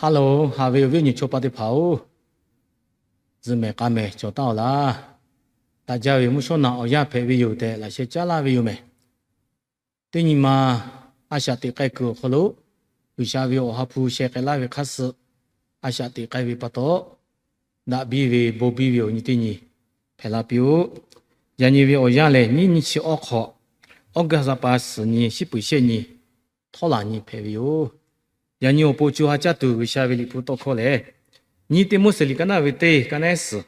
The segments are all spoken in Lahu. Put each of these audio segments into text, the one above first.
Hello, haꞈ ve awˬ viˉ awˬ nyi chaw pa teˇ hpaˍ-oˬ, zuhꞈ mehˍ k'a mehˍ cawˬ taˉ-oˬ laˇ. Daꞈ jaˇ ve mvuhˇ shawˉ naꞈ awˬ yanˇ hpehꞈ ve yoˬ tehꞈ laꞈ sheh caˉ laˇ ve yoˬ mehˍ. Teˇ nyi ma a shaꞈ teꞈ k'ai kuiˬ awˬ hk'aw lo G'uiˬsha ve Awˬ ha hpu sheh k'ai laˇ ve hk'aˇ suh a shaꞈ teꞈ k'ai ve pa taw, daꞈ biˇ ve bon biˇ ve awˬ nyi teˇ nyi hpehꞈ la piˇ-oˆ. Yaꞈ nyi ve awˬ yanˇ lehˬ, nyiˇ nyi chi awˇ hk'awꞈ, August ha pa suhˍ nyi, shiˉ puiˍ shehˆ nyi, htawˇ laˬ nyi hpehꞈ ve yoˬ. Yaꞈ nyi awˬ pon co ha caˇ tuˬ G'uiˬsha ve Liꞈ hpu tawˇ hkawˇ lehˬ, nyiˇ Tiˆmoˉseˍ liꞈ ka naˉ ve teˇ ka nehˉ suhˍ,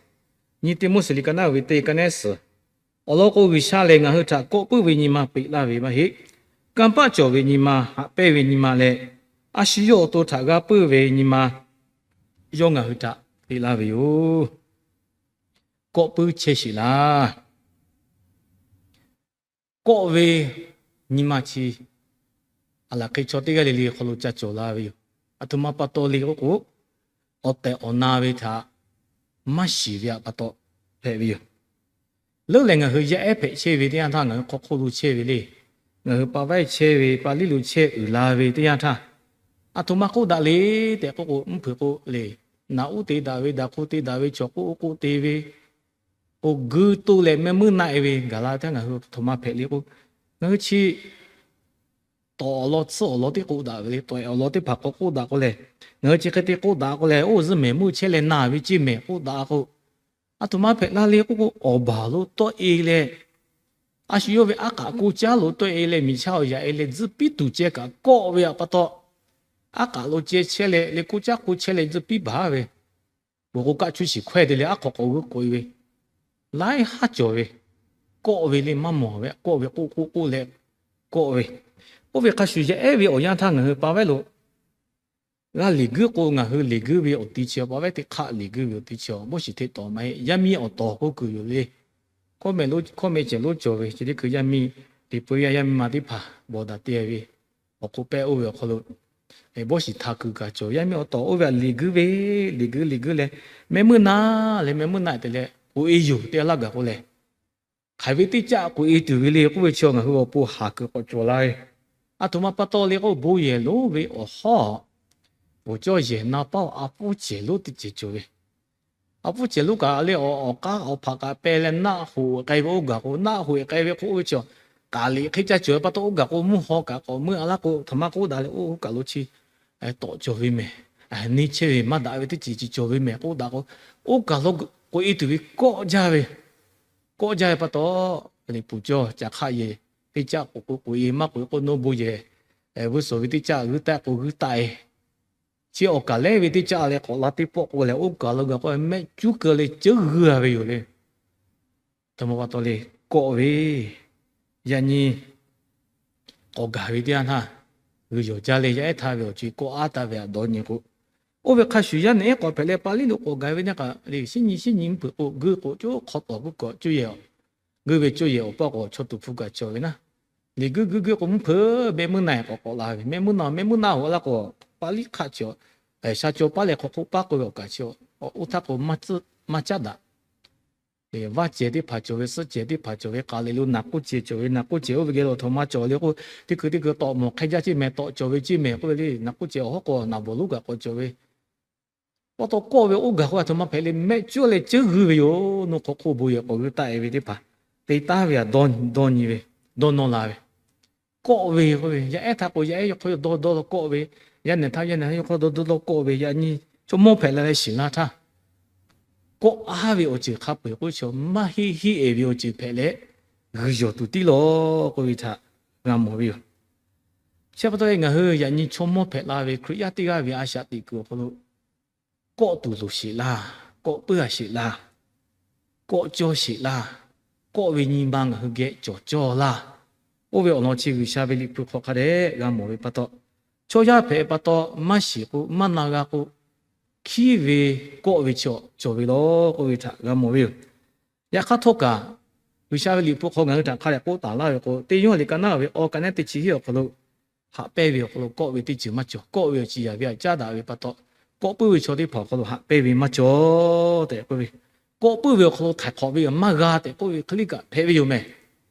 nyiˇ Tiˆmoˉseˍ liꞈ ka naˉ ve teˇ ka nehˉ suhˍ, awˬ lawn k'o, G'uiˬsha lehˬ ngaˬ hui htaꞈ kawˆ puiˉ ve nyi ma peꞈ laˇ ve maˇ heˆ. Kanˇ paˆ cawˬ ve nyi ma, haꞈ pehnˇ ve nyi ma leh, a shu yawˇ awˬ to htaꞈ g'a puiˉ ve nyi ma, yawˇ ngaˬ hui htaꞈ peꞈ laˇ ve yoˬ. Kawˆ puiˉ chehˇ sheˍ laˇ. Kawˆ ve nyi ma chi, aˬ laˬ hk'e chaw teˇ g'aˇ le le hk'aw lo ca cawˬ la ve yoˬ. Aˬ htoꞈ ma pa taw le k'oˆ k'o, awˬ tehˬ awˬ na ve htaꞈ maˇ shiˍ ve pa taw hpehꞈ ve yoˬ. Leuˉ lehˬ, ngaˬ hui yaˇ ehˉ hpehꞈ chehˇ ve teˇ yanˇ htaˇ, ngaˬ hui hk'aw hk'oˆ lo chehˇ ve le. Ngaˬ hui pa vaiˇ chehˇ ve, pa liˇ lo chehˇ uiˍ la ve teˇ yanˇ htaˇ, aˬ htoꞈ ma k'oˆ daꞈ le tehꞈ k'oˆ k'o, mvuhˇ hpeuꞈ k'oˆ le, naꞈ uˉ te daꞈ ve, daꞈ hk'oˆ te daꞈ ve, chaw k'oˆ k'oˆ te ve, awˬ geu to leh mehˆ muiˉ naˆ-e ve gaˬ la htaˇ, ngaˬ hui aˬ htoꞈ ma hpehꞈ le k'o, ngaˬ hui chi tawˍ awˬ lawn tsuhˇ awˬ lawn teˇ k'oˆ daꞈ ve le, tawˍ awˬ lawn teˇ hpaˍ k'awꞈ k'oˆ daꞈ k'o lehˬ, ngaˬ hui chi hk'e te k'oˆ daꞈ k'o lehˬ, oˇ zuhˇ mehˍ meuˇ chehˇ leh na ve ceˇ mehˍ k'oˆ daꞈ k'o, aˬ htoꞈ ma hpehꞈ la le k'oˆ k'o, awˬ baˬ lo tawˆ-e leh, a shu yawˇ ve aˉ k'aꞈ ko caˉ lo tawˆ-e leh, miˬ chaˇ awˬ yaꞈ-e leh tzuhˇ piˉ tuˬ ceh kaꞈ kawˆ ve pa taw, aˉ k'aꞈ lo ceh chehˇ leh, leh ko caˉ ko chehˇ leh tzuhˇ piˉ baˬ ve, bon k'o kaˆ cuˇ shiˍ hkawehˇ te leh aˉ hk'aw k'awꞈ g'euˆ k'oꞈ-e ve, laiˉ haˉ cawˬ ve, kawˆ ve le maˇ mawˬ ve, kawˆ ve k'oˆ k'oˆ k'oˆ leh kawˆ ve. Oˇ ve hk'a shuˍ yaˇ ehˉ ve awˬ yanˇ htaˇ ngaˬ hui pa vaiˉ lo g'a liꞈ guiˇ k'o, ngaˬ hui liꞈ guiˇ ve awˬ ti chi pa vaiˉ teˇ hk'aˆ liꞈ guiˇ ve awˬ ti chi, a, bawˇ shiˍ hteꞈ tawˍ maˇ heˆ. Yaˇ miˇ awˬ tawˍ k'oˆ kuiˬ yoˬ le. Hkawˇ mehˍ cehˬ lonˉ cawˬ ve chi teˇ hkui yaˇ miˇ, liꞈ hpu yaˇ, yaˇ miˇ ma teˇ hpaˍ bawˬ daꞈ te ve, awˬ hk'oˆ pehˇ oˇ ve awˬ hk'aw lo bawˇ shiˍ htaꞈ kuiˬ kaꞈ cawˬ. Yaˇ miˇ awˬ tawˍ oˇ ve htaꞈ liꞈ guiˇ ve, liꞈ guiˇ liꞈ guiˇ leh, mehˆ muiˉ naˆ leh mehˆ muiˉ naˆ te leh k'oꞈ-e yoˬ tehꞈ laˇ gaˬ k'o lehˬ, hk'aiˬ ve teˇ caˆ k'oꞈ-e tuˬ ve le k'oˆ ve chi ngaˬ hui awˬ pon haˍ kuiˬ k'awꞈ cawˬ la ve. Aˬ htoꞈ ma pa taw le k'o, bon yehˬ lonˉ ve awˬ hawˉ, awˬ cawˇ yehˬ na paˉ a pfuhˇ cehˬ lonˉ teˇ ceuˬ cawˬ ve. A pfuhˇ cehˬ lonˉ kaꞈ le, awˬ k'aˉ awˬ hpaꞈ kaꞈ peh leh naˆ hoꞈ k'ai ve oˇ gaˬ k'o, naˆ hoꞈ k'ai ve k'oˆ ve chi, k'aˍ liꞈ hk'e ca cawˬ ve pa taw, oˇ gaˬ k'o mvuhˇ haw kaꞈ k'awꞈ meuˇ a laˇ k'o, htoꞈ ma k'oˆ daꞈ le, oˇ kaˬ lo chi tawˆ cawˬ ve mehˍ, neˇ chehˇ ve maˇ daꞈ ve teˇ ceuˬ chi cawˬ ve mehˍ k'oˆ daꞈ k'o, oˇ kaˬ lo k'oꞈ-e tuˬ ve kawˆ jaˇ ve, kawˆ jaˇ ve pa taw, liꞈ hpu cawˇ ca hk'aˆ yehˬ teˇ caˆ k'oꞈ k'o k'oꞈ-e, maˇ k'oꞈ-e k'o nawˇ bon yehˬ, vuiˇ suhˍ ve teˇ caˆ g'uiˇ taˆ k'o g'uiˇ taˆ-e. Chi awˬ kaˬ lehˉ ve teˇ caˆ leh k'awꞈ la teˇ pawˆ k'o lehˬ, oˇ kaˬ lo gaˬ k'o mehˆ cuˉ keu leh ceuˉ g'uiˇ-a ve yoˬ le. Aˬ htoꞈ ma pa taw le, kawˆ ve, yaꞈ nyi k'awꞈ gaˬ ve teˇ yanˇ htaˇ, g'uiˬ yawˬ jaˇ leh yaˇ ehˉ htaˇ ve awˬ co-e kawˆ aˉ taˍ ve htaꞈ dawˇ nyi k'o, oˇ ve hk'a shuˍ yaˇ nehˬ ehˉ k'awꞈ hpehꞈ leh pa liˇ lo k'awꞈ gaˬ ve teˇ kaꞈ le, shiˉ nyi shiˉ nyi mvuhˇ hpeuꞈ k'o g'uiˇ k'o co hk'aw tawˍ g'uiˇ k'o cuˇ yehˬ, g'uiˇ ve cuˇ yehˬ awˬ paˇ k'o chaw tuˍ hpfuh kaꞈ cawˬ ve naˉ, liꞈ guiˇ guiˇ guiˇ k'o mvuhˇ hpeuꞈ mehˆ muiˉ naˆ k'awꞈ k'awꞈ la ve, mehˆ muiˉ naˆ mehˆ muiˉ naˆ hoꞈ laˇ k'o, pa liˇ hk'aˆ cawˬ, sha caw paˉ leh hk'aw hk'oˆ paˉ k'oˆ ve awˬ kaˬ chi, oˇ htaˇ k'o maˇ caˉ daꞈ. Vaˇ cehˬ teˇ hpaˍ cawˬ ve, suhˆ cehˬ teˇ hpaˍ cawˬ ve, k'aˍ liꞈ lo naꞈ k'oˆ cehˬ cawˬ ve, naꞈ k'oˆ cehˬ oˇ ve geh lo aˬ htoꞈ ma cawˬ le k'o, teˇ hkui teˇ hkui tawꞈ mawˬ hk'e jaˇ ceˇ mehˍ, tawꞈ cawˬ ve ceˇ mehˍ k'oˆ ve le, naꞈ k'oˆ cehˬ awˬ hawˉ k'o naˬ bawˬ lonˉ kaꞈ k'awꞈ cawˬ ve. Pa taw kawˆ ve oˇ gaˬ k'o aˬ htoꞈ ma hpehꞈ le, mehˆ cuˉ leh ceuˉ g'uiˇ ve yoˬ. Nawˬ hk'aw hk'oˆ bon yehˬ k'awꞈ g'uiˇ taˆ-e ve teˇ hpaˍ, te taˉ ve htaꞈ dawˇ nyi ve, dawˇ nawˇ la ve, kawˆ ve k'oˆ ve, yaˇ ehˉ htaˇ k'o yaˇ ehˉ yawˇ hk'aw dawˇ dawˇ law kawˆ ve, yaˇ nehˬ htaˇ yaˇ nehˬ htaˇ yawˇ hk'aw dawˇ dawˇ law kawˆ ve, yaꞈ nyi chaw mawˇ hpehꞈ la leh shiˍ laˇ htaˇ, kawˆ aˉ ve awˬ ceuˬ hk'a peu-eˬ k'oˆ ve chaw maˇ heˆ heˆ-e ve awˬ ceuˬ hpehꞈ leh, g'uiˬ yawˬ tuˬ tiˉ law k'oˆ ve htaꞈ g'a mawˬ ve yoˬ. Chi pa taw leh ngaˬ hui yaꞈ nyi chaw mawˇ hpehꞈ la ve Hkriꞈ yaˇ teˇ g'aˇ ve a shaꞈ teꞈ kuiˬ awˬ hk'aw lo kawˆ tuˬ loˍ sheˍ laˇ, kawˆ puiˉ-a sheˍ laˇ, kawˆ cawˇ sheˍ laˇ, kawˆ ve nyi ma ngaˬ hui geh cawˬ cawˇ laˇ. Oˇ ve awˬ lawn chi G'uiˬsha ve Liꞈ hpu hk'aw hk'a dehꞈ g'a mawˬ ve pa taw, chaw yaˇ hpehꞈ pa taw maˇ shiˍ k'o, maˇ na g'a k'o, hkiˉ ve kawˆ ve chaw cawˬ ve law k'oˆ ve htaꞈ g'a mawˬ ve yoˬ. Yaꞈ hk'aˇ htawˇ kaꞈ, G'uiˬsha ve Liꞈ hpu hk'aw ngaˬ hui htaꞈ hk'a dehꞈ k'oˆ taˍ laˇ ve k'o, Teˇ Yoˇhanˬ liꞈ ka naˉ ve awˬ ka naˉ teˇ chi hiˆ awˬ hk'aw lo, haꞈ pehnˇ ve awˬ hk'aw lo kawˆ ve teˇ ceuˬ maˇ cawˬ. Kawˆ ve awˬ ciˍ yaˍ ve htaꞈ caˉ daꞈ ve pa taw, kawˆ puiˉ ve chaw teˇ hpaˍ awˬ hk'aw lo haꞈ pehnˇ ve maˇ cawˬ tehꞈ k'oˆ ve, kawˆ puiˉ ve awˬ hk'aw lo htaiˍ hk'awꞈ ve maˇ g'a tehꞈ k'oˆ ve hk'e liˇ kaꞈ hpehꞈ ve yoˬ mehˍ.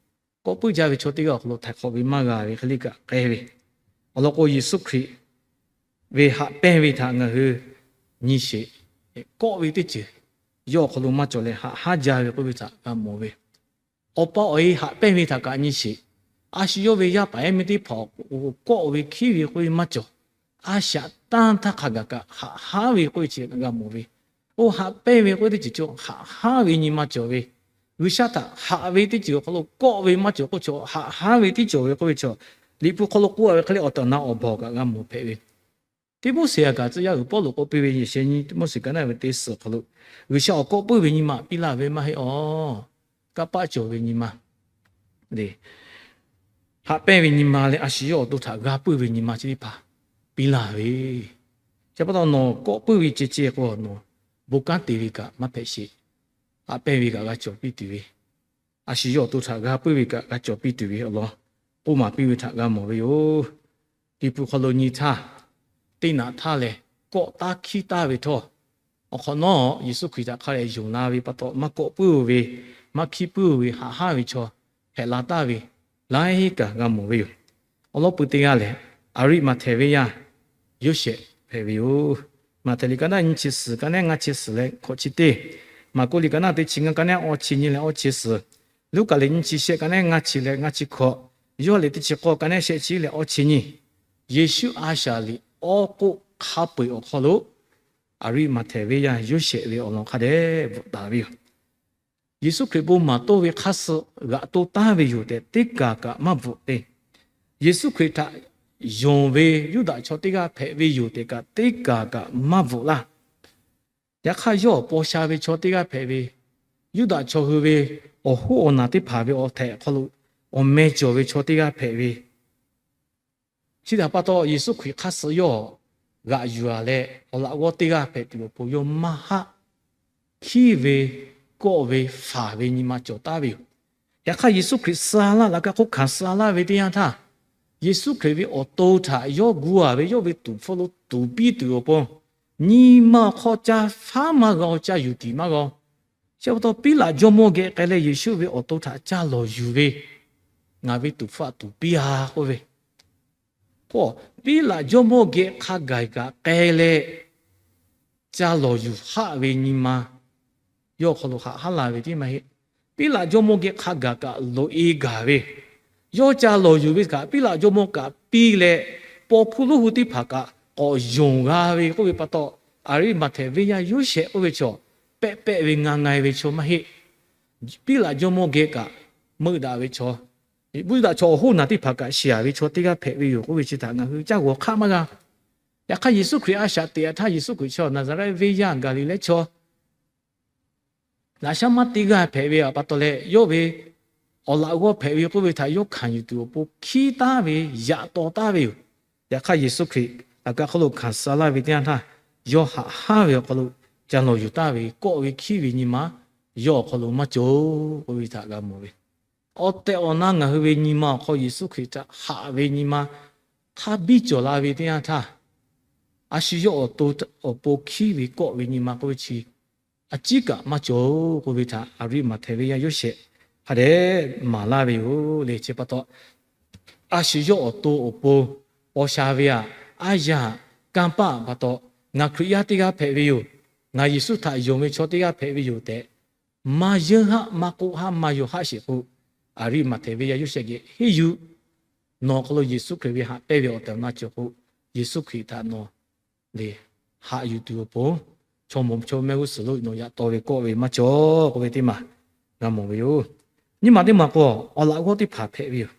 Kawˆ puiˉ jaˇ ve chaw teˇ g'aˇ awˬ hk'aw lo htaiˍ hk'awꞈ ve maˇ g'a ve hk'e liˇ kaꞈ k'ai ve. Awˬ lawn k'o, Yeˍsuˆ Hkriꞈ ve haꞈ pehnˇ ve htaꞈ ngaˬ hui nyi sheˍ. Kawˆ ve teˇ ceuˬ yawˇ awˬ hk'aw lo maˇ cawˬ leh haꞈ haˉ jaˇ ve k'oˆ ve htaꞈ g'a mawˬ ve, awˬ pa awˬ e haꞈ pehnˇ ve htaꞈ kaꞈ nyi sheˍ. A shu yawˇ ve yaˇ paˍ yaˇ miˇ teˇ hpaˍ awˬ kawˆ ve hkiˉ ve k'oˆ ve maˇ cawˬ. A shaꞈ tanˇ htaˇ hk'a gaˬ kaꞈ haꞈ haˉ ve k'oˆ ve chi g'a mawˬ ve, oˇ haꞈ pehnˇ ve k'oˆ ve teˇ ceuˬ cawˬ, haꞈ haˉ ve nyi ma cawˬ ve, G'uiˬsha htaꞈ haꞈ ve teˇ ceuˬ awˬ hk'aw lo kawˆ ve maˇ cawˬ k'oˆ chaw, haꞈ haˉ ve tiˉ cawˬ ve k'oˆ ve chaw, Liꞈ hpu hk'aw lo k'oˆ a ve hk'e le awˬ tehˬ awˬ na awˬ baˬ kaꞈ g'a mawˬ hpehꞈ ve. Tiˆmoˉseˍ a kaꞈ tcuh yaˇ uiˍ Pawˇluꞈ k'oˆ piˇ ve, yehˬ shehˍ nyi Tiˆmoˉseˍ ka naˆ ve teˇ suhˍ awˬ hk'aw lo, G'uiˬsha awˬ kawˆ puiˉ ve nyi ma piˇ laˇ ve maˇ heˆ awˬ, kanˇ paˆ cawˬ ve nyi ma le, haꞈ pehnˇ ve nyi ma leh a shu yawˇ awˬ to htaꞈ g'a puiˉ ve nyi ma chi teˇ hpaˍ piˇ laˇ ve. Chi pa taw nawˬ kawˆ puiˉ ve ceh ceh k'o nawˬ bon kanˉ te ve kaꞈ maˇ hpehꞈ sheˍ. Haꞈ pehnˇ ve kaꞈ g'a cawˬ piˇ tuˬ ve, a shu yawˇ awˬ to htaꞈ g'a puiˉ ve kaꞈ g'a cawˬ piˇ tuˬ ve awˬ lawn k'oˆ maˍ piˇ ve htaꞈ g'a mawˬ ve yoˬ. Liꞈ hpu hk'aw lo nyi htaˇ, teˇ naꞈ htaˇ lehˬ kawˆ taˉ hkiˉ taˍ ve htawˇ, awˬ hk'awꞈ nawˉ Yeˍsuˆ Hkriꞈ htaꞈ hk'a dehꞈ yonˍ la ve pa taw maˇ kawˆ puiˉ ve, maˇ hkiˉ puiˉ ve, haꞈ haˉ ve chaw hpehꞈ la taˍ ve, laiˉ kaꞈ g'a mawˬ ve yoˬ. Awˬ lawn pui teˇ g'aˇ lehˬ, Aˍriˆmaꞈhtehˍ venˇ yaˇ Yoˇsehꞈ hpehꞈ ve yoˬ. Maꞈhtehˍ liꞈ ka naˆ nyiˇ chi suhˍ, ka naˆ ngaˇ chi suhˍ leh hkawꞈ chi teˇ, Maˍkuˆ liꞈ ka naˆ teˇ chi ngaˇ, ka naˆ awˇ chi nyiˇ leh awˇ chi suhˍ, Luˉkaꞈ liꞈ nyiˇ chi shehˆ, ka naˆ ngaˇ chi leh ngaˇ chi hkawꞈ, Yoˇhanˬ liꞈ teˇ chi k'awˇ, ka naˆ shehˆ chi leh awˇ chi nyiˇ, Yeˍsuˆ a shaꞈ liꞈ awˉ k'oˆ hk'a peu-eˬ awˬ hk'aw lo, Aˍriˆmaꞈhtehˍ venˇ yaˇ Yoˇsehꞈ ve awˬ lawn hk'a dehꞈ bvuhꞈ taˍ ve yoˬ. Yeˍsuˆ Hkriꞈ bon maˍ toˇ ve hk'aˇ suh g'aꞈ to taˍ ve yoˬ tehꞈ teˇ kaˬ kaꞈ maˇ bvuhꞈ te. Yeˍsuˆ Hkriꞈ htaꞈ yonˍ ve Yuˇdaꞈ chaw teˇ g'aˇ hpehꞈ ve yoˬ tehꞈ kaꞈ teˇ kaˬ kaꞈ maˇ bvuhꞈ laˇ. Yaꞈ hk'aˇ yawˇ paw sha ve chaw teˇ g'aˇ hpehꞈ ve, Yuˇdaꞈ chaw hui ve awˬ hoˉ awˬ naˬ teˇ hpaˍ ve awˬ htehꞈ awˬ hk'aw lo awˬ meh cawˬ ve chaw teˇ g'aˇ hpehꞈ ve, chi htaꞈ pa taw Yeˍsuˆ Hkriꞈ hk'aˇ suh yawˇ g'aꞈ yuˬ a leh awˬ laꞈ g'awˇ teˇ g'aˇ hpehꞈ tuˬ awˬ pon yawˇ maˇ haˆ hkiˉ ve, kawˆ ve, faˍ ve nyi ma cawˬ taˍ ve yoˬ. Yaꞈ hk'aˇ Yeˍsuˆ Hkriꞈ suh a laˇ laꞈ ka hk'oˆ hkanˍ suh a laˇ ve teˇ yanˇ htaˇ, Yeˍsuˆ Hkriꞈ ve awˬ to htaꞈ yawˇ gu a ve yawˇ ve tuˍ hpfuh lo tuˍ piˇ tuˬ awˬ pon, nyi ma awˬ hk'aw ca faˉ maˇ g'a, ca yuˬ tiˍ maˇ g'a. Chi pa taw Piˉlaꞈ jawˇmawˇ geh k'ai leh Yeˍsuˆ ve awˬ to htaꞈ ca lawˬ yuˬ ve, ngaˬ ve tuˍ hpfuh htaꞈ tuˍ piˇ a k'oˆ ve, k'o, Piˉlaꞈ jawˇmawˇ geh hk'a gaˬ kaꞈ k'ai leh ca lawˬ yuˬ haˆ ve nyi ma yawˇ awˬ hk'aw lo haꞈ haˉ la ve tiˉ maˇ heˆ. Piˉlaꞈ jawˇmawˇ geh hk'a gaˬ kaꞈ loꞈ-e gaˬ ve, yawˇ ca lawˬ yuˬ ve kaꞈ Piˉlaꞈ jawˇmawˇ kaꞈ piˇ leh, paw hkuˇ lonˉ hui teˇ hpaˍ kaꞈ k'awꞈ yonˍ g'a ve k'oˆ ve pa taw, Aˍriˆmaꞈhtehˍ venˇ yaˇ Yoˇsehꞈ k'oˆ ve chaw, pehˆ pehˆ ve nga nga ve chaw maˇ heˆ. Piˉlaꞈ jawˇmawˇ geh kaꞈ meuˆ daꞈ ve chaw, Yuˇdaꞈ chaw awˬ hoˉ naˬ teˇ hpaˍ kaꞈ shiˍ a ve chaw teˇ g'aˇ hpehꞈ ve yoˬ k'oˆ ve chi htaꞈ ngaˬ hui caˇ g'awˬ hk'aˆ maˇ g'a. Yaꞈ hk'aˇ Yeˍsuˆ Hkriꞈ a shaꞈ teꞈ a htaˇ Yeˍsuˆ Hkriꞈ chaw Naˍzaˍrehˆ venˇ yaˇ Gaˍliˍlehˇ chaw, laꞈ shaˉ maˇ teˇ g'aˇ hpehꞈ ve pa taw leh, yawˇ ve awˬ laꞈ g'awˇ hpehꞈ ve k'oˆ ve htaꞈ yawˇ hkanˍ yuˬ tuˬ awˬ pon hkiˉ taˍ ve, yaꞈ taw taˍ ve yoˬ. Yaꞈ hk'aˇ Yeˍsuˆ Hkriꞈ laꞈ ka hk'oˆ lo hkanˍ suh laˇ ve teˇ yanˇ htaˇ, yawˇ haꞈ haˉ ve awˬ hk'aw lo ca lawˬ yuˬ taˍ ve, kawˆ ve hkiˉ ve nyi ma yawˇ awˬ hk'aw lo maˇ cawˬ k'oˆ ve htaꞈ g'a mawˬ ve. Awˬ tehˬ awˬ na ngaˬ hui ve nyi ma awˬ hk'aw Yeˍsuˆ Hkriꞈ htaꞈ haꞈ ve nyi ma hk'a biˇ cawˬ la ve teˇ yanˇ htaˇ, a shu yawˇ awˬ to awˬ pon hkiˉ ve kawˆ ve nyi ma k'oˆ ve chi a ciˉ kaꞈ maˇ cawˬ k'oˆ ve htaꞈ Aˍriˆmaꞈhtehˍ venˇ yaˇ Yoˇsehꞈ hk'a dehꞈ maˍ laˇ ve yoˬ le. Chi pa taw, a shu yawˇ awˬ to awˬ pon paw sha ve aꞈ, aˉ yaˇ aꞈ, kanˇ paˆ pa taw, ngaˬ Hkriꞈ yaˇ teˇ g'aˇ hpehꞈ ve yoˬ, ngaˬ Yeˍsuˆ htaꞈ yonˍ ve chaw teˇ g'aˇ hpehꞈ ve yoˬ tehꞈ, maˇ yeunˇ haˆ, maˇ k'oˆ haˆ, maˇ yaw haˆ sheˍ k'o, Aˍriˆmaꞈhtehˍ venˇ yaˇ Yoˇsehꞈ geh henˇ yuˬ. Nawˬ hk'aw lo Yeˍsuˆ Hkriꞈ ve haꞈ pehnˇ ve awˬ tehˬ awˬ na cawˬ k'o, Yeˍsuˆ Hkriꞈ htaꞈ nawˬ le haꞈ yuˬ tuˬ awˬ pon, chaw mawˬ chaw mehˆ g'uˇ suhˍ lo nawˬ yaꞈ taw ve kawˆ ve maˇ cawˬ k'oˆ ve teˇ maˬ g'a mawˬ ve yoˬ. Nyiˇ maˬ teˇ maˬ k'o, awˬ laꞈ g'awˇ teˇ hpaˍ hpehꞈ ve yoˬ.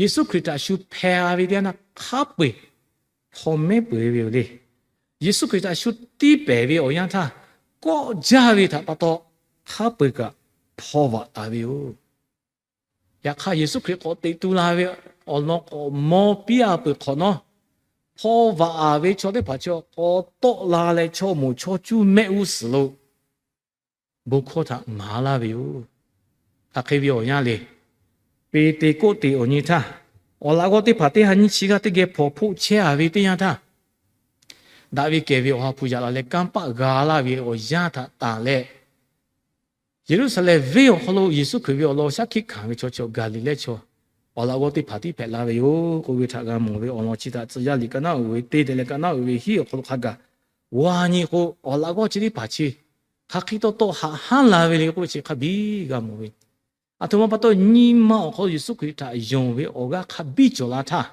Yeˍsuˆ Hkriꞈ htaꞈ shu hpeh a ve teˇ yanˇ htaˇ hk'a peu-eˬ hpaw mehˉ peu-eˬ ve yoˬ le. Yeˍsuˆ Hkriꞈ htaꞈ shu tiˇ pehˍ ve awˬ yanˇ htaˇ, kawˆ jaˇ ve htaꞈ pa taw, hk'a peu-eˬ kaꞈ hpaw vaꞈ taˍ ve yoˬ. Yaꞈ hk'aˇ Yeˍsuˆ Hkriꞈ k'awꞈ teꞈ tu la ve awˬ lawn k'awꞈ mawˇ piˇ a peuˬ hk'awꞈ nawˉ, hpaw vaꞈ a ve chaw teˇ hpaˍ chi k'awꞈ tawˆ la leh, chaw mawˬ chaw cuˇ mehˆ g'uˇ suhˍ lo bon hkawˇ htaꞈ maˍ laˇ ve yoˬ. Hk'aˬ hk'e ve awˬ yanˇ le, Peˍteˍkoˆteˍ awˬ nyi htaˇ, awˬ laꞈ g'awˇ teˇ hpaˍ teˇ ha nyiˇ chi g'aˇ teˇ geh hpawnˬ hpoˆ chehˇ a ve teˇ yanˇ htaˇ, daꞈ ve kehˬ ve Awˬ ha hpu yaꞈ la leh kanˇ paˆ g'a laˇ ve awˬ yanˇ htaꞈ tanˬ leh, Yeˍruˆsaˍlehnˍ venˇ awˬ hk'aw lo Yeˍsuˆ Hkriꞈ ve awˬ lawn shaˉ hkiˆ hkanˍ ve chaw chi Gaˍliˍlehˇ chaw, awˬ laꞈ g'awˇ teˇ hpaˍ tiˉ hpehꞈ la ve yoˬ k'oˆ ve htaꞈ g'a mawˬ ve awˬ lawn chi htaꞈ tcuh yaˇ liꞈ ka naˉ uiˍ ve teˇ tehꞈ leh ka naˉ uiˍ ve hiˉ awˬ hk'aw lo hk'a gaˬ, g'a nyi k'o, awˬ laꞈ g'awˇ chi teˇ hpaˍ chi hk'aˬ hk'e taw taw haꞈ hanˉ la ve le k'oˆ ve chi hk'a biˇ g'a mawˬ ve. Aˬ htoꞈ ma pa taw nyi ma awˬ hk'aw lo Yeˍsuˆ Hkriꞈ htaꞈ yonˍ ve awˬ g'aˇ hk'a biˇ cawˬ la htaˇ,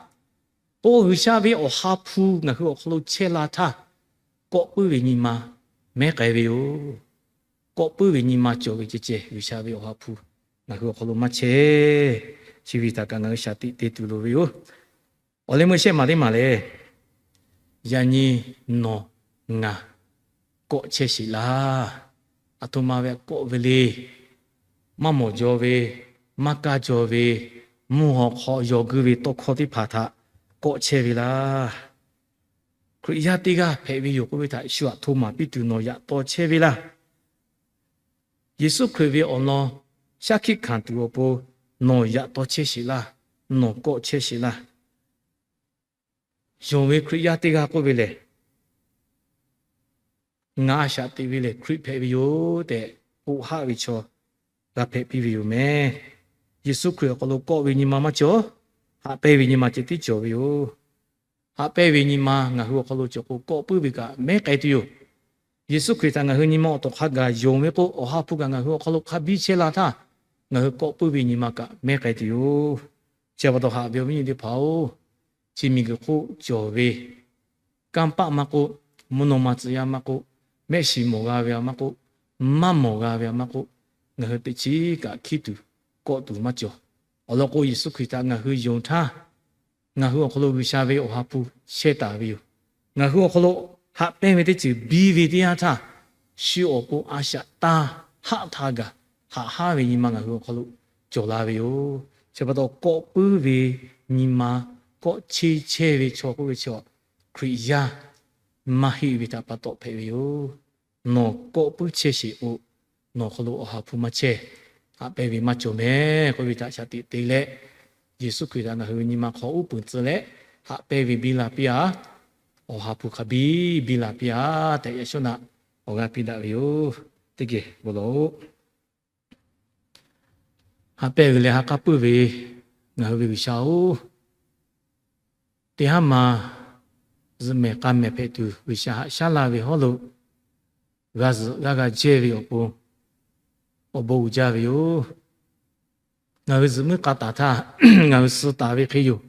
k'o G'uiˬsha ve Awˬ ha hpu ngaˬ hui awˬ hk'aw lo chehˇ la htaˇ, kawˆ puiˉ ve nyi ma mehˉ k'ai ve yoˬ. Kawˆ puiˉ ve nyi ma cawˬ ve ceh ceh G'uiˬsha ve Awˬ ha hpu ngaˬ hui awˬ hk'aw lo maˇ chehˇ. Chi ve htaꞈ kaꞈ ngaˬ hui shaˍ tiꞈ te tuˬ loˍ ve yoˬ. Awˬ leh meuˇ shehˆ maˬ teˇ maˬ lehˬ, yaꞈ nyi nawˬ ngaˬ kawˆ chehˇ sheˍ laˇ. Aˬ htoꞈ ma ve kawˆ ve le. Maˇ mawˬ jaw ve, maˇ kaˇ jaw ve, mvuhˇ haw hk'aw yaw guˇ ve tawˇ hkawˇ teˇ hpaˍ htaꞈ kawˆ chehˇ ve laˇ. Hkriꞈ yaˇ teˇ g'aˇ hpehꞈ ve yoˬ k'oˆ ve htaꞈ shu aˬ htoꞈ ma piˇ tuˬ nawˬ yaꞈ taw chehˇ ve laˇ. Yeˍsuˆ Hkriꞈ ve awˬ lawn shaˉ hkiˆ hkanˍ tuˬ awˬ pon nawˬ yaꞈ taw chehˇ sheˍ laˇ. Nawˬ kawˆ chehˇ sheˍ laˇ. Yonˍ ve Hkriꞈ yaˇ teˇ g'aˇ k'oˆ ve lehˬ, ngaˬ a shaꞈ teꞈ ve lehˬ Hkriꞈ hpehꞈ ve yoˬ tehꞈ k'oˆ haˆ ve chaw g'a hpehꞈ piˇ ve yoˬ mehˍ. Yeˍsuˆ Hkriꞈ awˬ hk'aw lo kawˆ ve nyi ma maˇ cawˬ. Haꞈ pehnˇ ve nyi ma ceh tiˉ cawˬ ve yoˬ. Haꞈ pehnˇ ve nyi ma ngaˬ hui awˬ hk'aw lo cawˬ k'o, kawˆ puiˉ ve kaꞈ mehˉ k'ai tuˬ yoˬ. Yeˍsuˆ Hkriꞈ htaꞈ ngaˬ hui nyi ma awˬ to hk'a gaˬ yonˍ ve k'o, Awˬ ha hpu kaꞈ ngaˬ hui awˬ hk'aw lo hk'a biˇ chehˇ la htaˇ, ngaˬ hui kawˆ puiˉ ve nyi ma kaꞈ mehˉ k'ai tuˬ yoˬ. Chi pa taw haꞈ ve awˬ viˉ nyi teˇ hpaˍ-oˬ, chi miˬguiˬ hk'oˆ cawˬ ve kanˇ paˆ maˇ k'oˆ, mvuhˇ naw ma tcuh yaˇ maˇ k'oˆ, mehˆ shiˍ mawˬ g'a ve aꞈ maˇ k'oˆ, maˇ mawˬ g'a ve aꞈ maˇ k'oˆ, ngaˬ hui teꞈ chiˉ kaꞈ hkiˉ tuˬ, kawˆ tuˬ maˇ cawˬ. Awˬ lawn k'o, Yeˍsuˆ Hkriꞈ htaꞈ ngaˬ hui yonˍ htaˇ, ngaˬ hui awˬ hk'aw lo G'uiˬsha ve Awˬ ha hpu chehˇ taˍ ve yoˬ. Ngaˬ hui awˬ hk'aw lo haꞈ pehnˇ ve teˇ ceuˬ biˇ ve teˇ yanˇ htaˇ, shu awˬ pon a shaꞈ taˇ haˆ htaˇ gaˬ haꞈ haˉ ve nyi ma ngaˬ hui awˬ hk'aw lo cawˬ la ve yoˬ. Chi pa taw, kawˆ puiˉ ve nyi ma kawˆ cheˇ chehˇ ve chaw k'oˆ ve chi, Hkriꞈ yaˇ maˇ heˆ ve htaꞈ pa taw hpehꞈ ve yoˬ. Nawˬ kawˆ puiˉ chehˇ sheˍ k'o, nawˬ hk'aw lo Awˬ ha hpu maˇ chehˇ, haꞈ pehnˇ ve maˇ cawˬ mehˍ k'oˆ ve htaꞈ shaˍ tiꞈ te leh, Yeˍsuˆ Hkriꞈ htaꞈ ngaˬ hui ve nyi ma hk'aw uˉ peunˍ tcuh leh, haꞈ pehnˇ ve biˇ la piˇ-a. Awˬ ha hpu hk'a biˇ biˇ la piˇ-a tehꞈ, yaꞈ shawˉ naꞈ awˬ g'aˇ piˇ daꞈ ve yoˬ. Teˇ geh bon lawˬ-oꞈ. Haꞈ pehnˇ ve leh ha k'aˉ puiˉ ve ngaˬ hui ve G'uiˬsha-oˬ, teˇ haˉ ma zuhꞈ mehˍ k'a mehˍ hpehꞈ tuˬ G'uiˬsha haꞈ shaˉ laˇ ve hawˉ lo g'a zuhꞈ g'a g'a jehˇ ve awˬ pon awˬ bon uiˍ jaˇ ve yoˬ. Ngaˬ hui zuhꞈ muiˉ k'a taˍ htaˇ, ngaˬ hui suh taˍ ve hk'e yoˬ.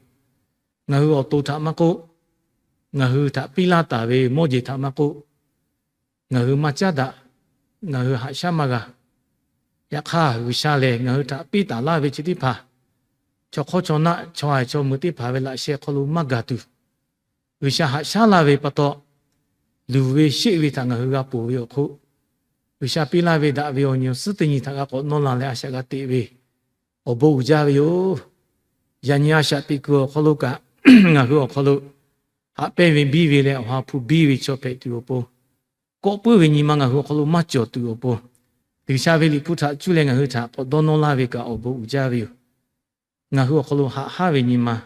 Ngaˬ hui awˬ to htaꞈ maˇ k'oˆ, ngaˬ hui htaꞈ piˇ laˇ taˍ ve mawˇ jeˬ htaꞈ maˇ k'oˆ, ngaˬ hui maˇ caˉ daꞈ, ngaˬ hui haꞈ shaˉ maˇ g'a. Yaꞈ hk'aˇ, G'uiˬsha lehˬ ngaˬ hui htaꞈ piˇ taˍ laˇ ve chi teˇ hpaˍ, chaw hk'awˇ chaw naˆ chaw haiˬ chaw mui teˇ hpaˍ ve laꞈ sheh hk'aw lo maˇ gaˬ tuˬ, G'uiˬsha haꞈ shaˉ laˇ ve pa taw, luˬ ve sheˆ ve htaꞈ ngaˬ hui g'a ponˬ ve awˬ hk'oˆ, G'uiˬsha piˇ laˇ ve daꞈ ve awˬ nyi awˬ suhˉ teˇ nyi htaꞈ g'a k'awꞈ nawˇ la leh a shaꞈ g'a teꞈ ve awˬ bon uiˍ jaˇ ve yoˬ. Yaꞈ nyi a shaꞈ teꞈ kuiˬ awˬ hk'aw lo kaꞈ, ngaˬ hui awˬ hk'aw lo haꞈ pehnˇ ve biˇ ve leh Awˬ ha hpu biˇ ve chaw hpehꞈ tuˬ awˬ pon, kawˆ puiˉ ve nyi ma ngaˬ hui awˬ hk'aw lo maˇ cawˬ tuˬ awˬ pon, G'uiˬsha ve Liꞈ hpu htaꞈ cuˇ leh ngaˬ hui htaꞈ k'awꞈ dawˇ nawˇ laˇ ve kaꞈ awˬ bon uiˍ jaˇ ve yoˬ. Ngaˬ hui awˬ hk'aw lo haꞈ haˉ ve nyi ma,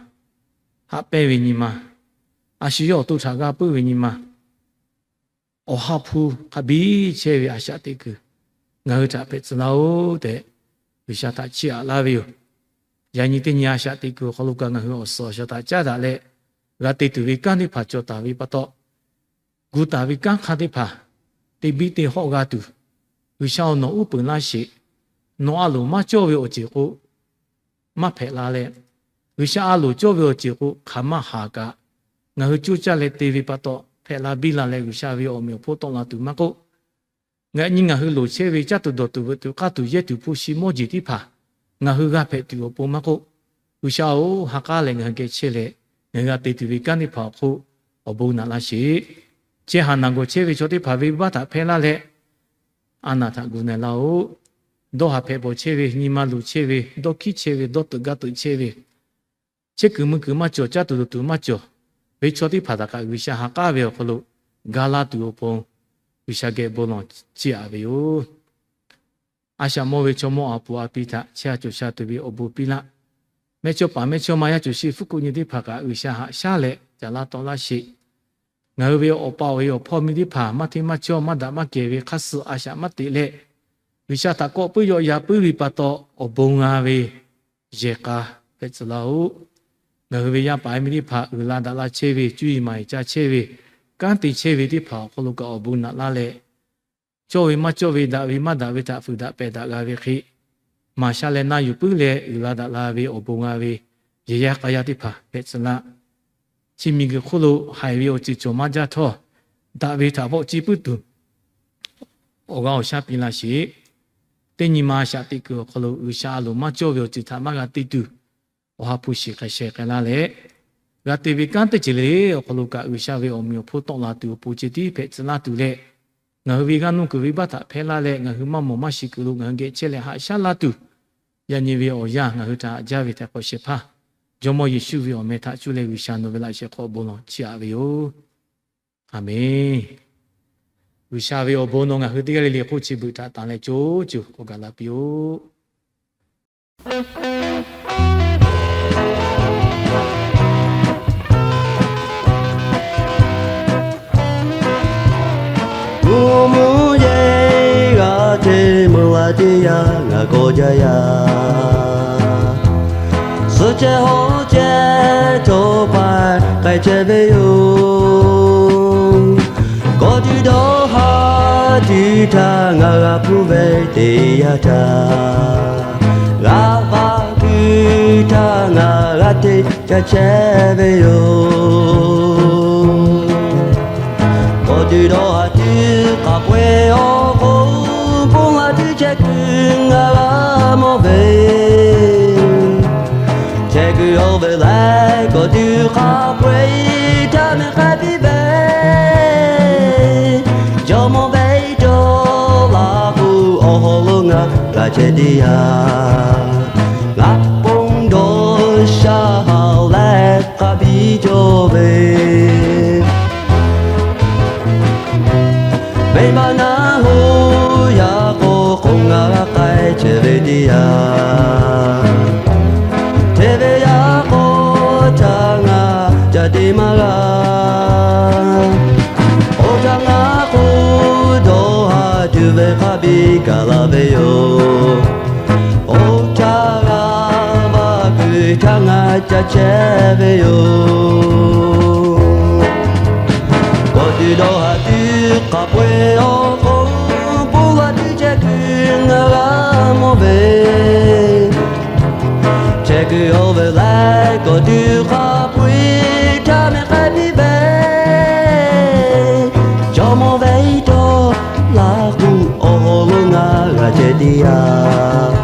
haꞈ pehnˇ ve nyi ma, a shu yawˇ awˬ to htaꞈ g'a puiˉ ve nyi ma, Awˬ ha hpu hk'a biˇ chehˇ ve a shaꞈ teꞈ kuiˬ ngaˬ hui htaꞈ hpehꞈ tcuh laˇ-oˆ tehꞈ, G'uiˬsha htaꞈ chiˇ aꞈ laˇ ve yoˬ. Yaꞈ nyi teˇ nyi a shaꞈ teꞈ kuiˬ awˬ hk'aw lo kaꞈ ngaˬ hui awˬ suhˍ awˬ shaˍ htaꞈ caˉ daꞈ leh, g'a te tuˬ ve kanˉ teˇ hpaˍ cawˬ taˍ ve pa taw, gu taˍ ve kanˉ hk'aˇ teˇ hpaˍ te biˇ te hawˆ g'a tuˬ, G'uiˬsha-oˬ, nawˬ uˉ peunˍ laˇ sheˍ. Nawˬ a loˍ maˇ cawˇ ve awˬ ceuˬ k'o, maˇ hpehꞈ la leh, G'uiˬsha a loˍ cawˇ ve awˬ ceuˬ k'o hk'aˬ maˇ haˍ kaꞈ, ngaˬ hui coˇ caˇ leh te ve pa taw hpehꞈ la biˇ la leh G'uiˬsha ve awˬ meꞈ awˬ hponˇ tawˆ la tuˬ maˇ k'oˆ, ngaˬ nyi ngaˬ hui loˍ chehˇ ve caˇ tuˬ dawˬ tuˬ veuꞈ tuˬ k'aˇ tuˬ yehˇ tuˬ hpu shi mawˇ jeˬ teˇ hpaˍ ngaˬ hui g'a hpehꞈ tuˬ awˬ pon maˇ k'oˆ, G'uiˬsha-oˬ, ha k'aˉ leh ngaˬ hui geh chehˇ leh, ngaˬ hui g'a te tuˬ ve kanˉ teˇ hpaˍ awˬ hk'oˆ awˬ bon naꞈ laˇ sheˍ. Chehˇ haˍ naˬ gawˬ chehˇ ve chaw teˇ hpaˍ ve venˇbaˆ htaꞈ hpehˇ laˇ leh, a naˬ htaꞈ gu na laˇ-oˆ. Dawˇ haˍ hpehꞈ bawˬ chehˇ ve, nyi ma luˬ chehˇ ve, dawˇ hkiˉ chehˇ ve, dawˇ teuꞈ gaˇ teuꞈ chehˇ ve, chehˇ kuiˬ mui kuiˬ maˇ cawˬ, caˇ tuˬ dawˬ tuˬ maˇ cawˬ ve chaw teˇ hpaˍ htaꞈ kaꞈ G'uiˬsha ha k'aˉ ve awˬ hk'aw lo ga laˇ tuˬ awˬ pon G'uiˬsha geh bon lawˬ chiˇ aꞈ ve yoˬ. A shaꞈ mawˇ ve chaw mawˇ a puˍ a pi htaꞈ chehˇ a cawˬ sha tuˬ ve awˬ bon piˇ laˇ. Mehˇchawˇpaˍ mehˇchawˇma yaˇ cawˬ sheˍ fuˉ kuˆ nyi teˇ hpaˍ kaꞈ G'uiˬsha haꞈ shaˉ leh caˍ laˇ tawˆ laˇ sheˍ. Ngaˬ hui ve awˬ pa awˬ e awˬ hpawˇ miˇ teˇ hpaˍ maˇ hteˇ maˇ chawˇ maˇ daꞈ maˇ kehˬ ve hk'aˇ suh a shaꞈ maˇ teꞈ leh, G'uiˬsha htaꞈ kawˆ puiˉ yawˆ yan puiˉ ve pa taw awˬ bon g'a ve yehˬ k'a hpehꞈ tcuh laˇ-oˆ. Ngaˬ hui ve yaˇ paˍ yaˇ miˇ teˇ hpaˍ uiˍ la daꞈ la chehˇ ve, cuˇ yiˍ maˍ yiˍ ca chehˇ ve, kanˉ te chehˇ ve teˇ hpaˍ awˬ hk'aw lo kaꞈ awˬ bon naꞈ laˇ leh, cawˇ ve maˇ cawˇ ve, daꞈ ve maˇ daꞈ ve htaꞈ fuiˍ daꞈ pehˬ daꞈ g'a ve hk'e, maˍ sha leh na yuˬ puiˉ leh uiˍ la daꞈ la ve awˬ bon g'a ve yehˬ yaˇ k'a yaˇ teˇ hpaˍ hpehꞈ tcuh laˇ. Chi miˬguiˬ hk'oˆ lo haiˬ ve awˬ ceuˬ cawˬ maˇ jaˇ htawˇ, daꞈ ve htaꞈ vawˆ ciˇ puiˉ tuˬ awˬ g'aˇ awˬ shaˉ piˇ laˇ sheˍ. Teˇ nyi ma shaꞈ teꞈ kuiˬ awˬ hk'aw lo G'uiˬsha a loˍ maˇ cawˇ ve awˬ ceuˬ htaꞈ maˇ g'a te tuˬ, awˬ ha hpu shiˍ hk'e sheh k'ai laˇ leh, g'a te ve kanˉ teˇ ceuˬ le le awˬ hk'aw lo kaꞈ G'uiˬsha ve awˬ meꞈ awˬ hponˇ tawˆ la tuˬ awˬ pon ceh tiˉ hpehꞈ tcuh laˇ tuˬ leh, ngaˬ hui ve g'aˇ nuˇ kuiˬ venˇbaˆ htaꞈ hpehˇ laˇ leh, ngaˬ hui maˇ mawˬ maˇ shiˍ kuiˬ lo ngaˬ hui geh chehˇ leh haꞈ shaˉ laˇ tuˬ, yaꞈ nyi ve awˬ yanˇ ngaˬ hui htaꞈ haꞈ jaˇ ve htaꞈ k'awꞈ shehˍ hpaˇ, Jawˇmawˇ Yeˍsuˆ ve awˬ meh htaꞈ cuˇ leh G'uiˬsha nawˬ ve laꞈ shehˍ hk'aw bon lawˬ chiˇ aꞈ ve yoˬ. Aˬmenˍ. G'uiˬsha ve awˬ bon nawˬ ngaˬ hui teˇ g'aˇ le le hk'oˆ chi beuꞈ htaꞈ tanˍ leh co co k'awꞈ gaˬ la piˇ-oˆ. Mvuhˇ mvuhˇ yeˬ g'a hteˇ meuˇ la teˇ yanˇ ngaˬ k'awꞈ jaˇ yaˇ. Suh chehˇ hawˉ chehˇ htawˇ paˍ k'ai chehˇ ve yoˬ. Kawꞈ tuˬ dawˇ ha tuˬ htaˇ ngaˬ g'a hpuˇ ve teˇ yanˇ htaˇ, g'a paˍ tuˬ htaˇ ngaˬ g'a teˇ ca chehˇ ve yoˬ. Kawꞈ tuˬ dawˇ ha tuˬ hk'a peu-eˬ awˬ hk'oˆ bon la tuˬ chehˇ kuiˬ ngaˬ g'a mawˬ ve, chehˇ kuiˬ oˇ ve lehˬ kawꞈ tuˬ hk'a peu-eˬ htaˇ mehˬ k'ai piˇ ve, Jawˇmawˇ ve dawˇ laˇ k'o awˬ hawˉ lo ngaˬ g'a chehˇ teˇ yanˇ, ngaˬ ponˬ dawˇ sha ha leh k'a biˇ cawˇ ve, venˇbaˆ naˆ hoꞈ yaˇ k'o k'oˆ ngaˬ g'a k'ai chehˇ ve teˇ yanˇ, hteˇ ve yaˇ k'o htaˇ ngaˬ ca te maˇ g'a. Oˇ htaˇ ngaˬ k'o dawˇ ha tuˬ ve hk'a biˇ gaˬ la ve yoˬ. Oˇ htaˇ g'a vaˇ kuiˬ htaˇ ngaˬ ca chehˇ ve yoˬ. Kawꞈ tuˬ dawˇ ha tuˬ hk'a peu-eˬ awˬ hk'oˆ bon la tuˬ chehˇ kuiˬ ngaˬ g'a mawˬ ve, chehˇ kuiˬ oˇ ve lehˬ kawꞈ tuˬ hk'a peu-eˬ htaˇ mehˬ k'ai piˇ ve, Jawˇmawˇ ve dawˇ laˇ k'o awˬ hawˉ lo ngaˬ g'a chehˇ teˇ yanˇ,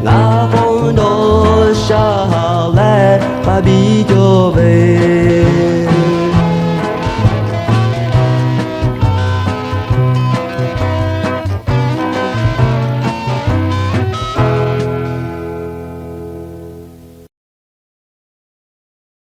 ngaˬ ponˬ dawˇ sha ha leh k'a biˇ cawˇ ve,